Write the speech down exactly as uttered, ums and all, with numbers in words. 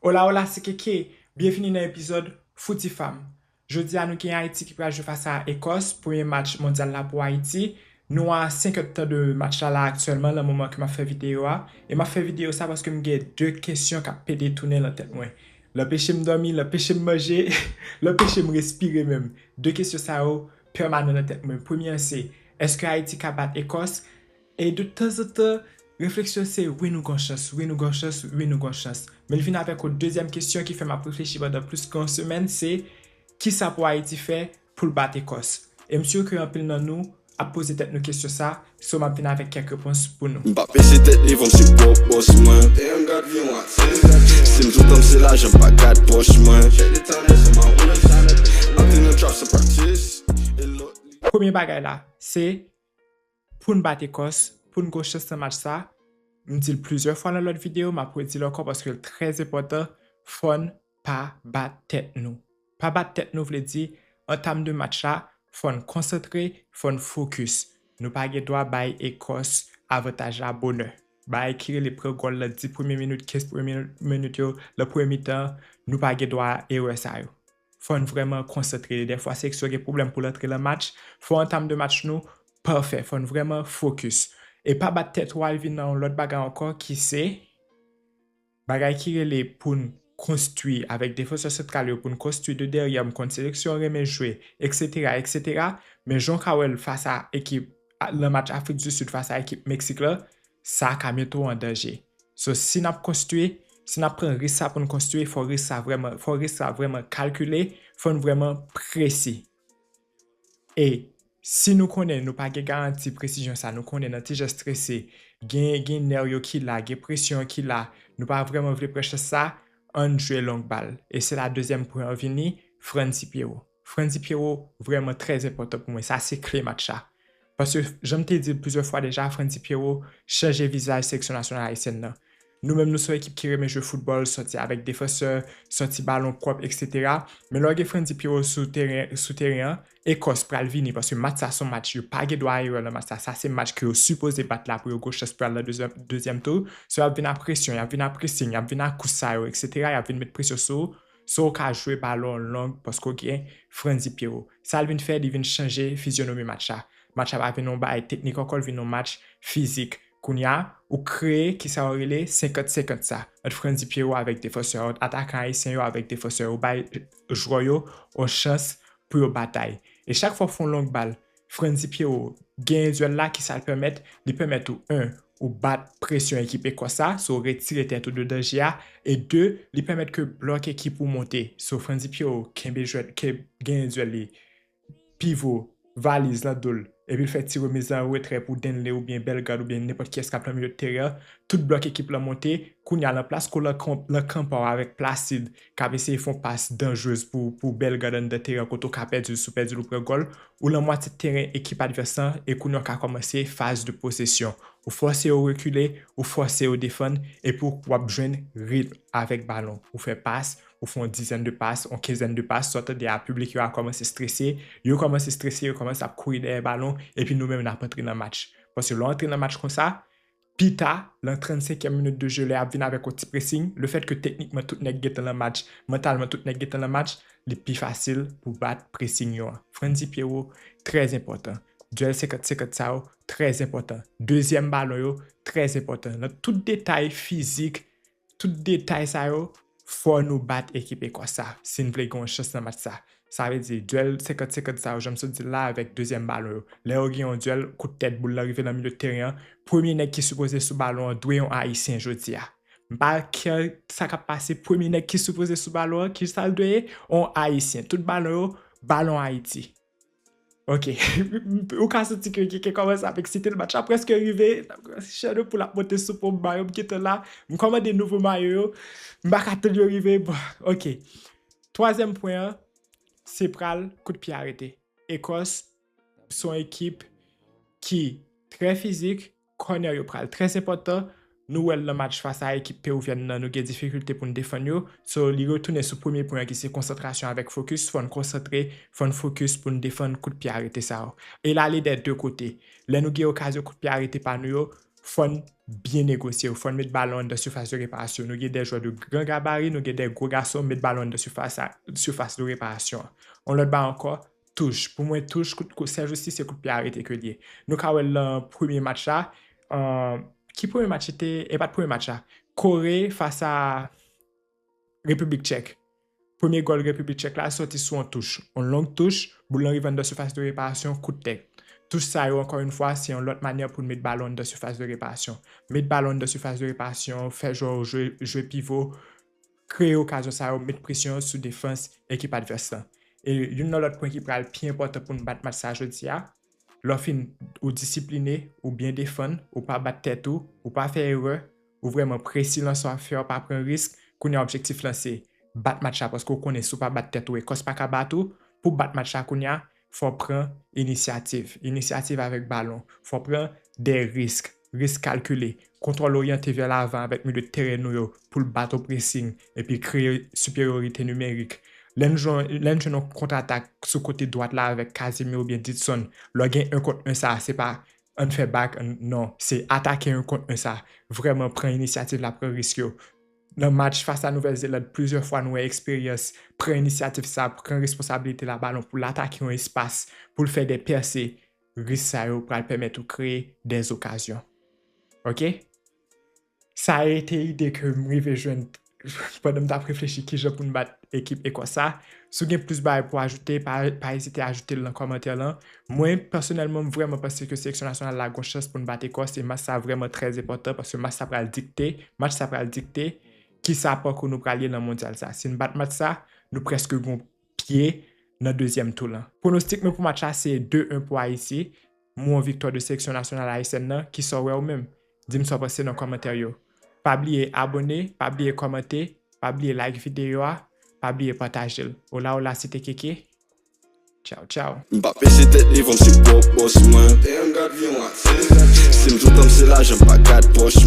Hola, hola, se Keke. Byenvini nan epizòd Fouti Fam. Jodi a, nou gen Ayiti ki pral jwe fas a Ekòs, premye match mondyal la pou Ayiti. Nou a senk èdtan de match la, la aktyèlman, nan moman ke m ap fè videyo a. E m ap fè videyo sa paske m gen de kesyon k ap pede tounen nan tèt mwen. L anpeche m dòmi, l anpeche m manje, l anpeche m respire menm. De kesyon sa yo pèmanan nan tèt mwen. Premye an se, èske Ayiti ka bat Ekòs? E de tanzantan, refleksyon se, wi, nou gon chans, wi, nou gon chans, wi, nou gon chans. Men l vin avèk yon dezyèm kesyon ki fè m ap reflechi pandan plis ke yon semèn, se, kisa pou Ayiti fè pou l bat Ekòs? E m si ke anpil nan nou ap poze tèt nou kesyon sa, so m ap vin avèk kèk repons pou nou. M pa peze tèt devan, m se pwòp bòs mwen. Damn, God, vye yon atis. Si m toutan, m se lajan, m pa gad pòch mwen. Check the time, that's on my winner time. I'm in the trap, some practice. E lòt li. Premye bagay la, se pou n bat Ekòs, pou n gon chans nan match sa, m di l plizyè fwa nan lòt videyo, m ap redi l ankò paske l trè enpòtan, fò n pa bat tèt nou. Pa bat tèt nou vle di, an tèm de match la, fò n konsantre, fò n fokis. Nou pa gen dwa bay Ekòs avantaj la bonè. Bagay ki rele pran gòl nan dis premye minit, kenz premye minit yo, nan premye mitan, nou pa gen dwa erè sa yo. Fò n vrèman konsantre. Dèfwa, seleksyon gen pwoblèm pou l antre nan match. Fò an tèm de match nou pafè. Fò n vrèman fokis. E pa bat tèt ou al vin nan yon lòt bagay ankò ki se bagay ki rele pou n konstwi avèk defansè santral yo, pou n konstwi de dèyè, m konn seleksyon renmen jwe, eksetera, eksetera. Men jan w ka wè l fas a ekip, a, nan match Afrik di Sid fas a ekip Meksik la, sa ka mete w an danje. So, si n ap konstwi, si n ap pran risk sa pou n konstwi, fò risk sa vrèman, fò risk sa vrèman kalkile, fò n vrèman presi. E si nou konnen nou pa gen garanti presizyon sa, nou konnen nan ti jan strese, gen, gen nèv yo ki la, gen presyon ki la, nou pa vrèman vle pran chans sa, ann jwe long bal. E se la dezyèm pwen an vini, Frandy Pierrot. Frandy Pierrot vrèman trè enpòtan pou mwen. Sa se kle match la. Paske, jan m te di l plizyè fwa deja, Frandy Pierrot chanje vizaj seleksyon nasyonal ayisyèn nan. Nou menm, nou se yon ekip ki renmen jwe foutbòl, sòti avèk defansè, sòti balon pwòp, eksetera. Men lè w gen Frandy Pierrot sou teren, sou teren an, Ekòs pral vini, paske match sa se yon match yo pa gen dwa erè nan match sa. Sa se match ke yo sipoze bat la pou yo gon chans pou y al nan dezyèm, dezyèm tou. So, y ap vin a presyon, y ap vin a pressing, y ap vin a kous sa yo, eksetera. Y ap vin met presyon sou ou. So, w ka jwe balon long paske w gen Frandy Pierrot. Sa l vin fè, li vin chanje fizyonomi match la. Match la pa vin yon bagay teknik ankò, l vin yon match fizik. Kounye a, ou kreye kisa yo rele senkant senkant sa, ant Frandy Pierrot avèk defansè yo, ant atakan ayisyen yo avèk defansè yo, ou bay jwè yo yon chans pou yo batay. E chak fwa w fè yon long bal, Frandy Pierrot genyen dyèl la, kisa l pèmèt? Li pèmèt ou, en, ou bat presyon ekip Ekòs sa, so w retire tèt ou de danje a, e de, li pèmèt ke blòk ekip ou monte. So Frandy Pierrot kenbe jwèt, ke genyen dyèl li, pivo, valiz nan do l, epi l fè ti remiz an retrè pou Denley oubyen Bellegarde oubyen nenpòt kiyès k ap nan milye teren an, tout blòk ekip lan monte, kounye a nan plas ke w lan kan-, lan kanpe w avèk Placide, k ap eseye fè yon pas danjrez pou, pou Bellegarde anndan teren an kote w ka pèdi l, si w pèdi l ou pran gòl, ou lan mwatye teren ekip advès lan, e kounye a w ka kòmanse faz de posesyon. Ou fòse yo rekile, ou fòse yo defann, epi w ap jwenn ritm avèk balon. Ou fè pas, ou fè yon dizèn de pas, yon kenzèn de pas, sa w tande a, piblik yo a kòmanse strese, yo kòmanse strese, yo kòmanse ap kouri dèyè balon, epi nou menm n ap antre nan match. Paske lè w antre nan match konsa, pita, lan trannsenkyèm minit de je, lè y ap vin avèk yon ti pressing, lefètke teknikman tout nèg gentan lan match, mantalman tout nèg gentan lan match, li pi fasil pou bat pressing yo an. Frandy Pierrot, trè enpòtan. Dyèl senkant senkant sa yo, trè enpòtan. Dezyèm balon yo, trè enpòtan. Nan tout detay fizik, tout detay sa yo, fò nou bat ekip Ekòs sa, si n vle gen yon chans nan match sa. Sa vle di, dyèl senkant senkant sa yo, jan m sot di l la, avèk dezyèm balon yo. Lè yo gen yon dyèl, kout tèt boul lan rive nan milye teren an, premye nèg ki sipoze sou balon an dwe yon Ayisyen jodi a. M pa kè sa k ap pase, premye nèg ki sipoze sou balon an, kisa l dwe ye? Yon Ayisyen. Tout balon yo, balon Ayiti. Ok. Ou ka santi ke, ke, ke kòmanse ap eksite l, match la prèske rive. Chè de poul ap monte sou po m, mayo m gentan la. M kòmande nouvo mayo yo. M pa ka tann yo rive. Bon, ok. Twazyèm pwen an, se pral kout pye arete. Ekòs se yon ekip ki trè fizik, kònè yo pral trè enpòtan. Nou wè l nan match fas a ekip pewivyèn nan, nou gen difikilte pou n defann yo. So, li retounen sou premye pwen an ki se konsantrasyon avèk fokis. Fò n konsantre, fò n fokis pou n defann kout pye arete sa yo. E l ale dè de kote. Lè nou gen okazyon kout pye arete pa nou yo, fò n byen negosye yo, fò n met balon anndan sifas de reparasyon. Nou gen de jwè de gran gabari, nou gen de gwo gason, met balon anndan sifas a, sifas de reparasyon an. Yon lòt bagay ankò, touch. Pou mwen, touch, kout, kout, sèl jistis se kout pye arete ke l ye. Nou ka wè l nan premye match la. Ki premye match se te? E pa t premye match la. Kore fas a Repiblik Tchèk. Premye gòl Repiblik Tchèk la sòti sou yon touch. Yon long touch, boul lan rive anndan sifas de reparasyon, kout tèt. Touch sa yo, ankò yon fwa, se yon lòt manyè pou n met balon anndan sifas de reparasyon. Met balon anndan sifas de reparasyon, fè jwè yo jwe, jwe pivo, kreye okazyon sa yo, met presyon sou defans ekip advès lan. E youn nan lòt pwen ki pral pi enpòtan pou n bat match sa jodi a, lè w fin ou disipline, ou byen defann, ou pa bat tèt ou, ou pa fè erè, ou vrèman presi lan sa w ap fè, ou pa pran risk, kounye a objektif lan se bat match la paske w konnen si w pa bat tèt ou, Ekòs pa ka bat ou. Pou bat match la kounye a, fò w pran inisyativ. Inisyativ avèk balon. Fò w pran de risk. Risk kalkile. Kontwòl oryante vè lavan avèk milye teren nou yo pou l bat yon presing epi kreye siperyorite nimerik. Lè n jwenn, lè n jwenn yon kontratak sou kote dwat la avèk Casemiro oubyen Ditson, lè w gen en kont en sa, se pa ann fè bak, ann, non, se atake en kont en sa. Vrèman pran inisyativ la, pran risk yo. Nan match fas a Nouvèl Zeland, plizyè fwa nou wè eksperyans pran inisyativ sa, pran responsabilite la balon pou l atake yon espas, pou l fè de pèse. Risk sa yo pral pèmèt ou kreye de okazyon. Oke? Sa a te ide ke m rive jwenn pandan m t ap reflechi kijan pou n bat ekip Ekòs sa. Si w gen plis bagay pou ajoute, pa, pa ezite ajoute l nan kòmantè lan. Mwen, pèsonèlman, m vrèman panse ke seleksyon nasyonal la gon chans pou n bat Ekòs, e match sa vrèman trè enpòtan paske match sa pral dikte, match sa pral dikte kisa pakou nou pral ye nan mondyal sa. Si n bat match sa, nou prèske gon pye nan dezyèm tou lan. Pwonostik mwen pou match la se de en pou Ayiti. M wè yon viktwa de seleksyon nasyonal ayisyèn nan. Kisa w wè ou menm? Di m sa w panse nan kòmantè yo. Pa bliye abòne, pa bliye kòmante, pa bliye like videyo a, pa bliye pataje l. Ola ola, se te Keke. Tchaw, tchaw. M p ap pese tèt devan m, se pwòp bòs mwen. Si m toutan m se lajan, m pa gad pòch